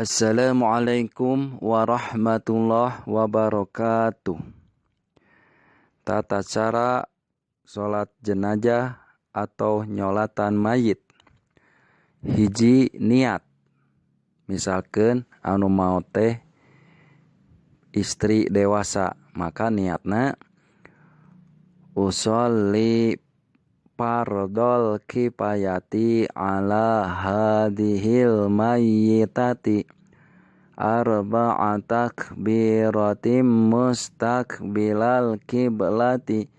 Assalamualaikum warahmatullahi wabarakatuh. Tata cara salat jenazah atau nyolatan mayit. Hiji, niat. Misalkan anu maot teh istri dewasa, maka niatna usolli fardol kifayati ala hadhil mayyitati arba'a takbiratim mustaqbilal kiblati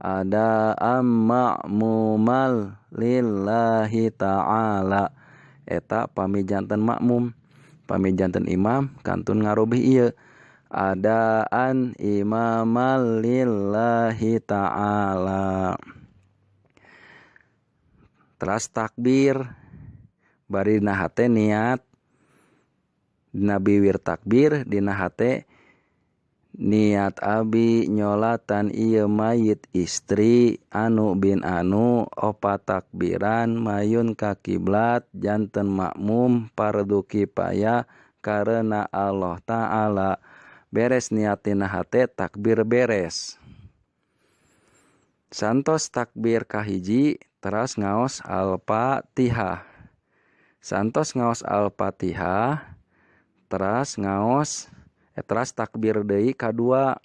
ada ma'mumal lillahi ta'ala. Eta pami janten makmum, pami janten imam kantun ngarobih ieu adaan imamal lillahi ta'ala. Teras takbir bari dina hate niat, dina biwir takbir dina hate niat abi nyolatan ieu mayit istri anu bin anu opat takbiran mayun ka kiblat janten makmum fardu kifayah karena Allah Ta'ala. Beres niat dina hate takbir beres. Santos takbir kahiji teras ngaos Al-Fatihah. Santos ngaos Al-Fatihah teras ngaos teras takbir deui kadua.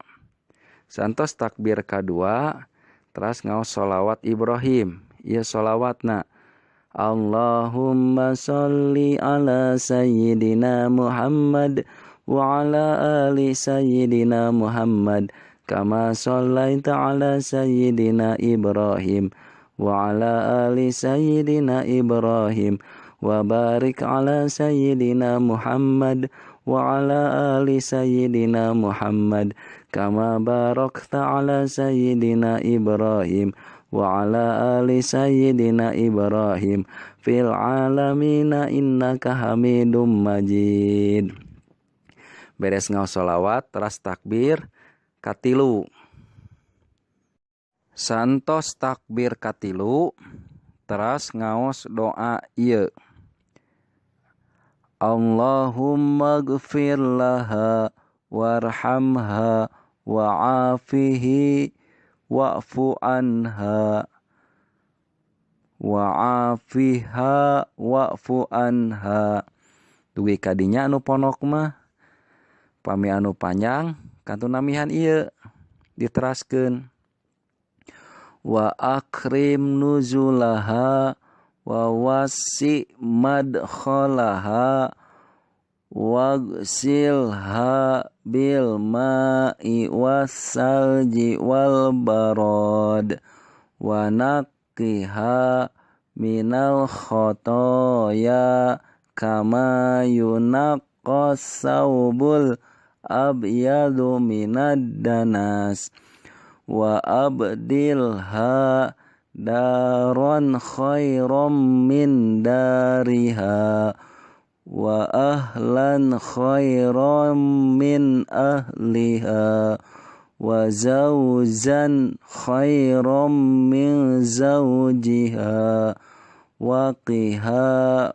Santos takbir kadua teras ngaos sholawat Ibrahim. Ieu sholawatna Allahumma sholli ala sayyidina Muhammad wa ala ali sayyidina Muhammad kama shallaita ala sayyidina Ibrahim wa ala ali sayyidina Ibrahim wa barik ala sayyidina Muhammad wa ala ali sayyidina Muhammad kama barakta ala sayyidina Ibrahim wa ala ali sayyidina Ibrahim fil alamina innaka Hamidum Majid. Beres ngaos sholawat teras takbir katilu. Santos takbir katilu teras ngaos doa ieu. Allahumma gfir laha warhamha wa'afihi wa'fu anha wa'afiha wa'fu anha. Dugi kadinya anu ponok mah, pami anu panjang kantun namihan ieu diteraskeun. Wa akrim nuzulaha wa wasi madkhalaha wagsilha bil ma'i wassalji wal barad wa naqqiha minal khotoya kama yunaqqas saubul abyadu minad danas wa abdilha daron khairam min dariha wa ahlan khairam min ahliha wa zawzan khairam min zawjiha wa qiha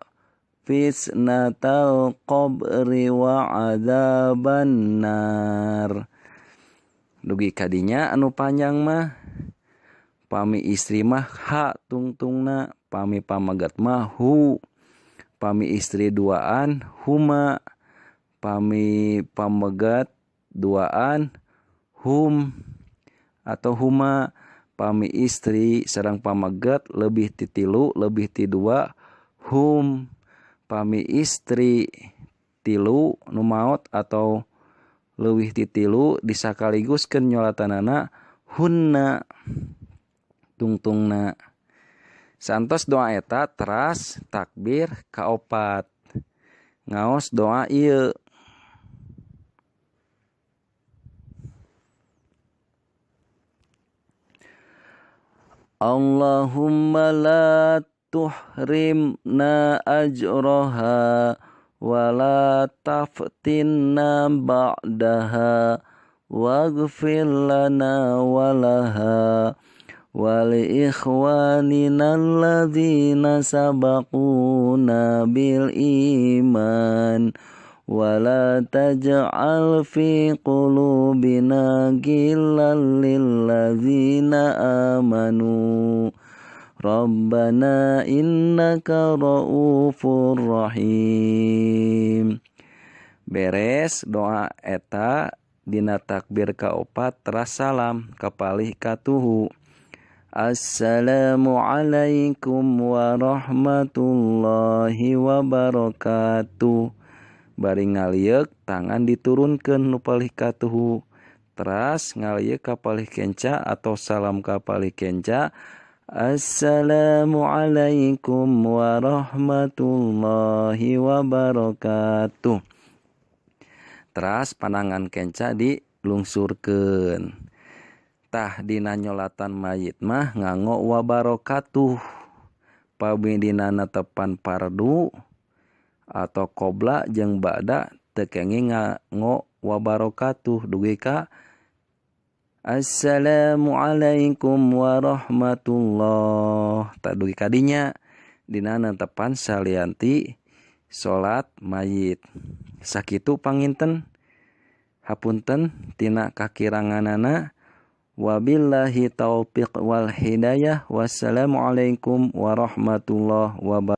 fitnatal qabri wa adzaban nar. Dugi kadinya anu panjang mah, pami istri mah ha tungtungna, pami pamagat mah hu, pami istri duaan huma, pami pamegat duaan hum atau huma, pami istri sareng pamegat lebih ti tilu lebih ti dua hum, pami istri tilu nu maot atau leuwih ti tilu disakaliguskeun nyolatanana hunna tungtungna. Santos doa eta teras takbir kaopat ngaos doa ieu. Allahumma la tuhrimna ajraha wa la taftinna ba'daha waghfir lana wa laha wa li ikhwanina alladzina sabaquna bil iman wa la taj'al fi qulubina ghillan lil ladzina amanu Rabbana innaka ra'ufur rahim. Beres doa eta dina takbir kaopat teras salam kapalih katuhu. Assalamualaikum warahmatullahi wabarakatuh. Bari ngalieuk tangan diturunkeun nu palih katuhu. Teras ngalieuk ka palih kenca atau salam ka palih kenca. Assalamualaikum warahmatullahi wabarakatuh. Teras panangan kenca dilungsurkeun. Tah dina nyolatan mayit mah nganggo wabarakatuh. Pami dina netepan fardu atau qobla jeung ba'da teu kenging nganggo wabarakatuh dugi ka Assalamualaikum warahmatullah. Tak dugi kadinya dina netepan salianti salat mayit. Sakitu panginten hapunten tina kakiranganana. Wabillahi taufiq wal hidayah. Wassalamualaikum warahmatullahi wabarakatuh.